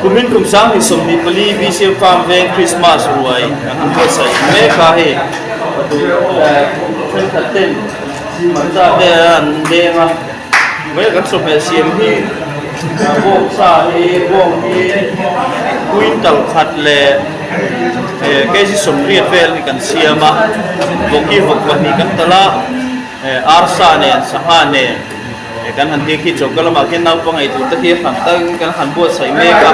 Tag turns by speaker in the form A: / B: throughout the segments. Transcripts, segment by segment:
A: Kumin kum 2024 BCM Farm veng Christmas ruai an han buatsaih mek a hei thenkhat ten hmarcha te an leng a mai kan chawhmeh siam hi bawng sa hi bawng hi quintal khat leh kg 80 vel hi kan siam a vawk hi vawk pahnih kan talh a arsa nen sangha nen. Kan han tih khi choka lamah khian naupang ei tur te khi a hran takin kan han buatsaih mek a,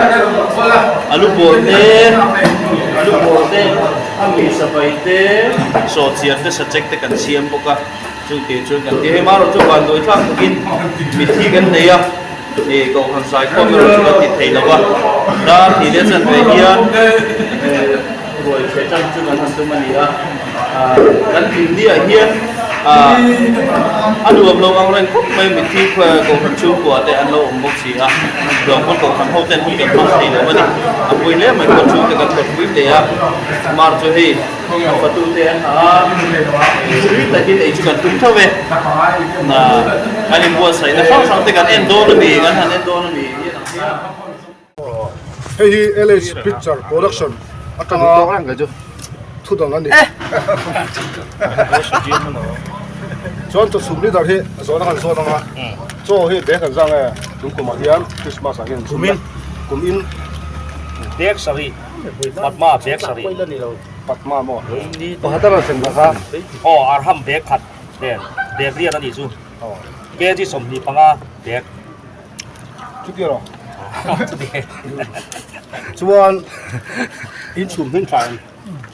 A: alu bawl te, alu bawl te, a mi sapai te, sawhchiar te, sachek te kan siam bawk a, chungte chuan kan ti a, hei marawh chu vanduai thlak takin mitthi kan nei a, ih kohhran zaikhawm erawh chu kan ti thei lo a, dar hnih leh chanve hian ruai chhe tan chu kan han tum a ni a, kan hlimni ah hian a nuam lo ang reng khawp mai mitthi kohhran chhungkua te an lo awm bawk si a, Luangpawn kohhran ho ten hun kan hmang thei lo a ni, a pui hle mai kawt chhungte kan kawtpui hle a, mar chu hei a fatu te an ha a, tui takin ei chu kan tum tho e, kan inbuatsaihna hrang hrang te kan en dawn a ni, kan han en dawn a ni.
B: Hei hi LH Picture Production atanga thu dang a ni. Chuan chaw chhum leader hi zawhna kan zawt anga chaw hi bag an zang e tun kumah hian Christmas ah hian
C: Kumin
B: Kumin
C: Bag sarih Patma bag sarih
B: Patma maw
C: Pakhat a rawn thlen bawk a Aw Arham bag khat nen bag riat a nih chu kg 25 bag.
B: Chuti rawh. Chuan in chhum hmin tha em?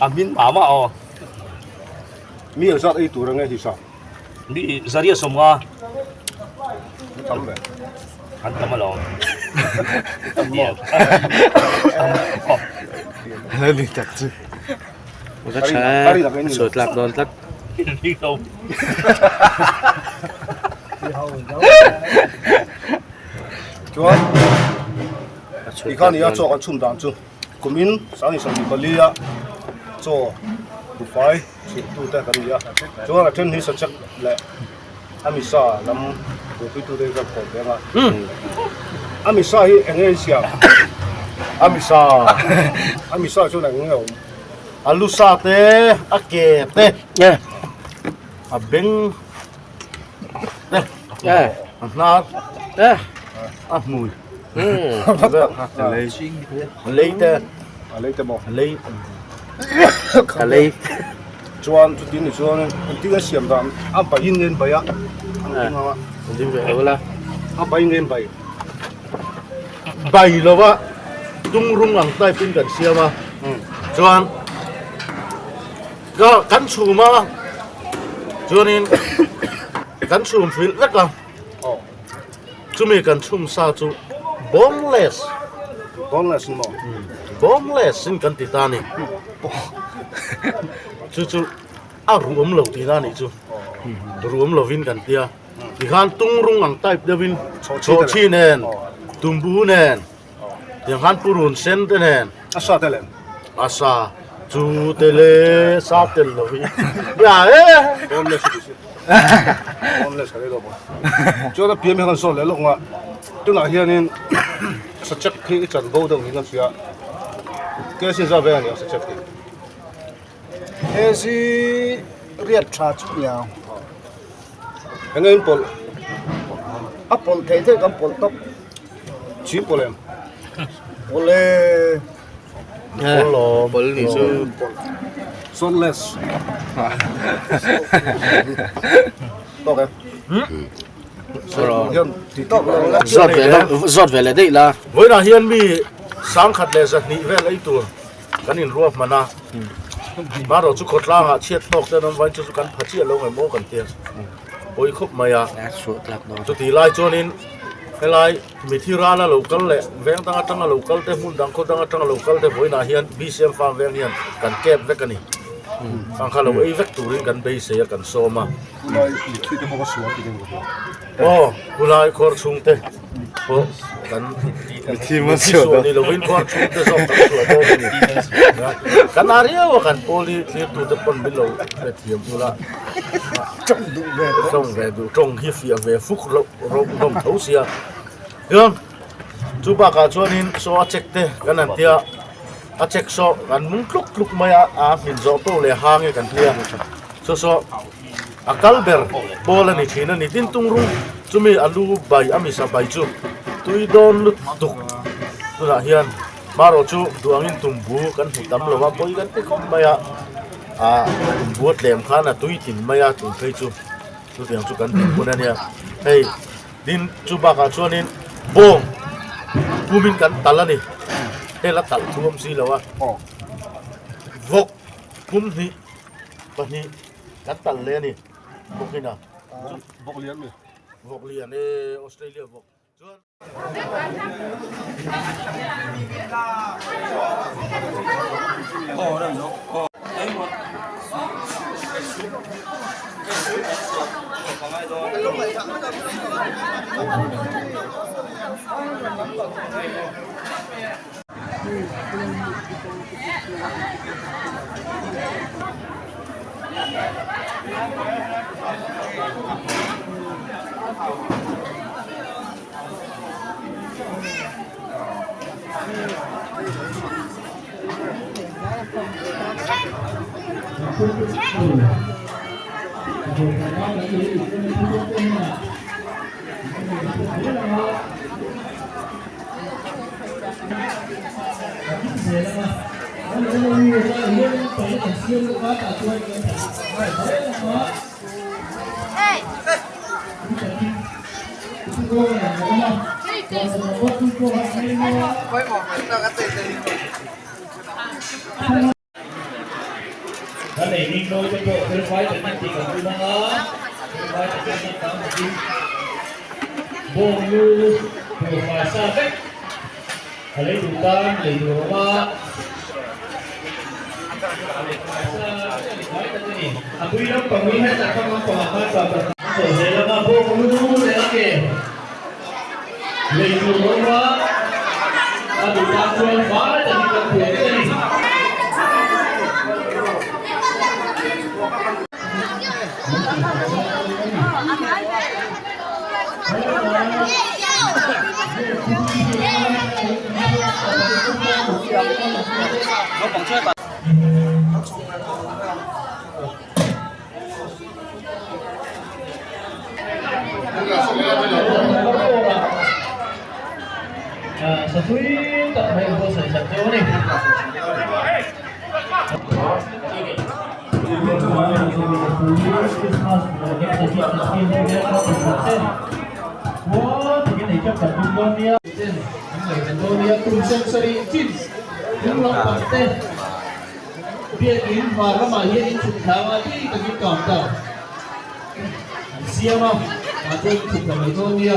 C: A hmin mah mah aw.
B: Mi ang zat ei tur ange hi sa?
C: Mi zaria 50.
B: An tam ve.
C: An tam alawm.
B: Tam maw?
D: Lo ni tak chu.
E: Ka tha e, sawi tlak dawn tlat.
B: Chuan tikhan nia chaw kan chhum dan chu kumin 2024 a chaw buhfai chhum tu te kan ni a chuan a then hi sachek leh a misa lam buaipui tu te kan kawm ve ang a a misa hi eng nge a insiam
D: a misa
B: a misa chuan eng nge a awm
D: a lu sa te a ke te a beng te a hnar te a hmui a lei a lei te
B: a lei te maw
D: a lei
E: a lei
B: Chuan chutin ni chuan engtin a siam dan a baiin nge an bai a
E: Ding ve lo la.
B: A bai nge an bai.
D: Bai lova tungrung ang type in kan siam a chuan ka kan chhum a chuanin kan chhum hrilh vek a chumi kan chhum sa chu boneless
B: boneless ni maw
D: boneless in kan ti ta ni chu chu a ruam lo tihna a nih chu ruam lovin kan tia tikhan tungrung ang type deuhin chawhchhi nen tumbu nen tiang khan purun sen te nen
B: a sa te lem
D: a sa chu te le sa tel lo hi ya e
B: boneless ti si boneless ka lo chuan a pian hi kan sawn leh lawk nga tunah hianin sachek hi i chan bo deuh niin kan hria kc za vel a ni ang sachek hi
F: kc riat tha chu ni ang
B: enge in pawlh
F: a pawlh theih theih kan pawlh tawp
B: chhim pawlh em
F: pawlh e
D: pawlh
E: pawlh ni chu
B: saltless tawk em
E: Zawt ve la zawt ve leh daih la.
D: Vawiinah hian mi 1200 vel ei tur kan inruah hman a, marawh chu khawtlangah chhiat hnawk te an awm vain chu chu kan pha chiah lo ngei maw kan tia pawi khawp mai a. Chutih lai chuanin helai mithi rala lo kal leh veng dang atanga lo kal te hmun dang khaw dang atanga lo kal te vawiinah hian BCM farm veng hian kan kep vek a ni. Sangha lo ei vek turin kan beisei a kan sawm a.
B: Khulai mitthi te pawh ka sual tih ka hria.
D: Aw, khulai khawr chhung te pawh kan
E: mitthi man sual
D: ni lovin khawr chhung te zawk kan sual dawn a ni. Kan a riau a kan pawl hi thlir tu te pawn min lo hre thiam ula.
F: Tawng duh ve tawh.
D: Tawng ve duh, tawng hi fiah ve fuk loh hlawm tho sia. Tichuan. Chu bakah chuanin saw a check te kan han tia a check saw kan mung tluk tluk mai a a hmin zawh pawh leh hang e kan tia saw saw a kal ber pawl a ni thin a ni tin tungrung chumi a lu bai a misa bai chu tui dawn lutuk tunah hian marawh chu duangin tumbu kan hmu tam lo a pawi kan ti khawp mai a ah tumbu a tlem khan a tui tin mai a tun phei chu chutiang chu kan tih hun a nia hei. Tin, chu bakah chuanin bawng pumin kan talh a ni. Hel a talh thu awm si lo a. Vawk pum hnih pahnih kan talh leh a ni. Vawkin a.
B: Vawk lian mi?
D: Vawk lian e, Australia vawk. Chuan.
G: Kan ei ning nawi te pawh felfai takin tih kan tum ang a, felfai takin kan tam takin bawng lu buhfai sa vek a lei duh tan lei tur a awm a, felfai tak a ni. A pui lampang hi hetah kha lampangah khan chaw zel ang a, bawng lu leh a ke. Lei tur awm a, a duh tan chuan fai takin kan phuah vek a ni. Satui tak mai buatsaih sak deuh a ni. Biakin hmar ramah hian in chhuk thla anga tui takin counter an siam a, tah chuan in chhuk thla mai dawn nia.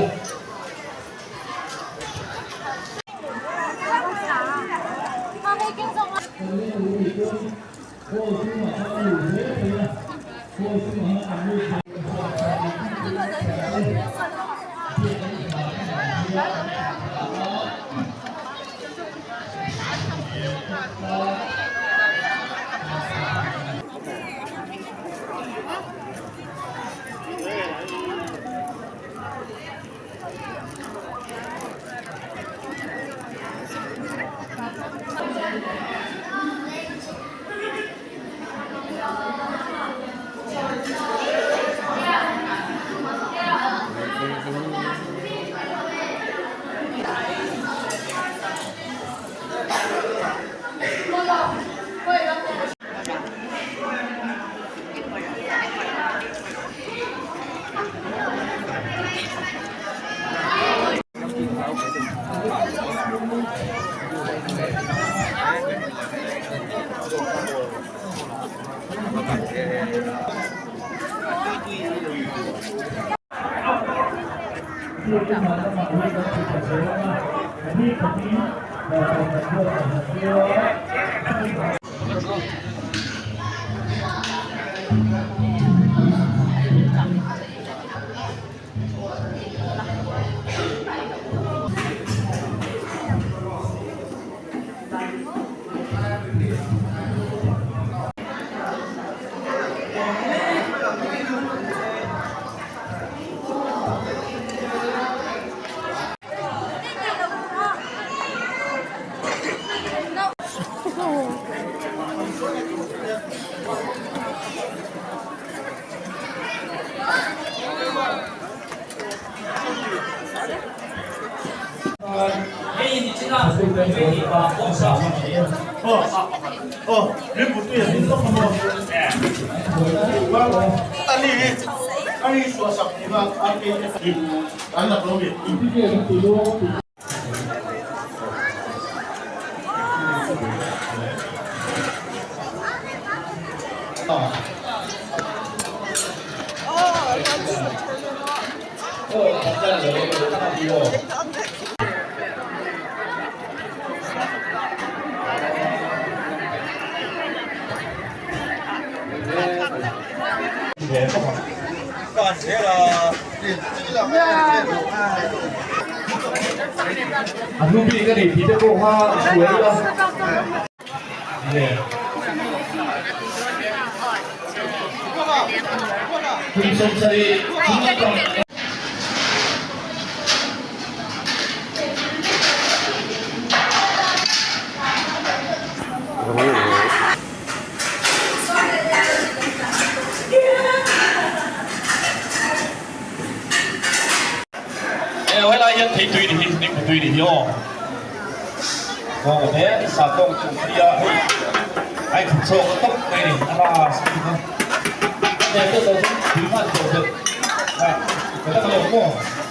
G: A hnu bik a ni tih te pawh kha hruai ila. Kum 70 chung lampang. Helai hian theitui ni hi, dingputui ni hi aw. Kawng te sakawng chu nia hei ai thut chhuak a tawp mai ni a ra si a te te to chu thil hman tawh deuh a ka la lo maw.